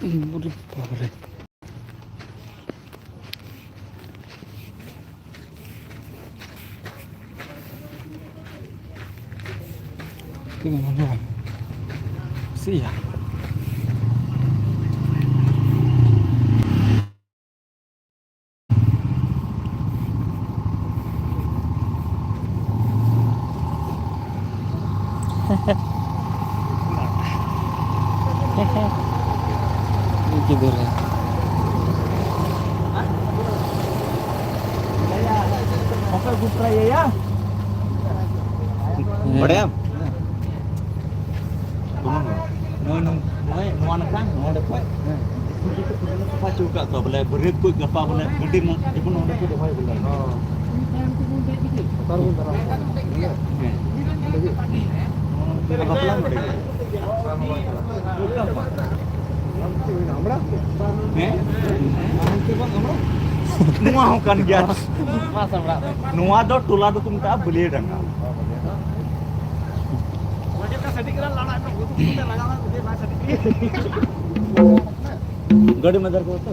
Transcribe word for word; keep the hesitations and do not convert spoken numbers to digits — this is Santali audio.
ᱵᱩᱨᱩ ᱵᱟᱵᱟᱨᱮ᱾ ᱛᱤᱱᱟᱹᱜ ᱢᱚᱡᱟ᱾ ᱥᱤᱭᱟ᱾ ᱜᱤᱫᱽᱨᱟᱹ᱾ ᱵᱟᱲᱟᱭᱟᱢ? ᱱᱚᱜᱼᱚᱭ ᱱᱚᱝ-, ᱱᱚᱜᱼᱚᱭ ᱱᱚᱣᱟ ᱱᱟᱠᱷᱟ, ᱱᱚᱰᱮ ᱠᱷᱚᱡ᱾ ᱦᱮᱸ᱾ ᱥᱟᱯᱷᱟ ᱦᱚᱪᱚ ᱟᱠᱟᱫ ᱠᱚᱣᱟ, ᱵᱚᱞᱮ, ᱵᱟᱹᱨᱭᱟᱹᱛ ᱠᱚ ᱜᱟᱯᱟ, ᱵᱚᱞᱮ, ᱜᱟᱹᱰᱤ ᱢᱟ ᱡᱮᱢᱚᱱ ᱱᱚᱰᱮ ᱠᱚ ᱫᱚᱦᱚᱭ, ᱵᱚᱞᱮ᱾ ᱦᱚᱸ᱾ ᱚᱠᱟ ᱨᱮᱵᱚᱱ ᱫᱟᱨᱟᱢ ᱠᱚᱣᱟ? ᱦᱮᱸ᱾ ᱱᱚᱰᱮ ᱜᱮ? ᱦᱮᱸ᱾ ᱵᱟᱯᱞᱟ ᱱᱚᱰᱮ ᱜᱮ᱾ ᱦᱮᱸ? ᱱᱚᱣᱟ ᱦᱚᱸ ᱠᱟᱱ ᱜᱮᱭᱟ᱾ ᱱᱚᱣᱟ ᱫᱚ ᱴᱚᱞᱟ ᱫᱚᱠᱚ ᱢᱮᱛᱟᱜᱼᱟ ᱵᱟᱹᱞᱭᱟᱹᱰᱟᱸᱜᱟ᱾ ᱜᱟᱹᱰᱤ ᱢᱟ ᱫᱚᱨᱠᱟᱨ ᱛᱚ᱾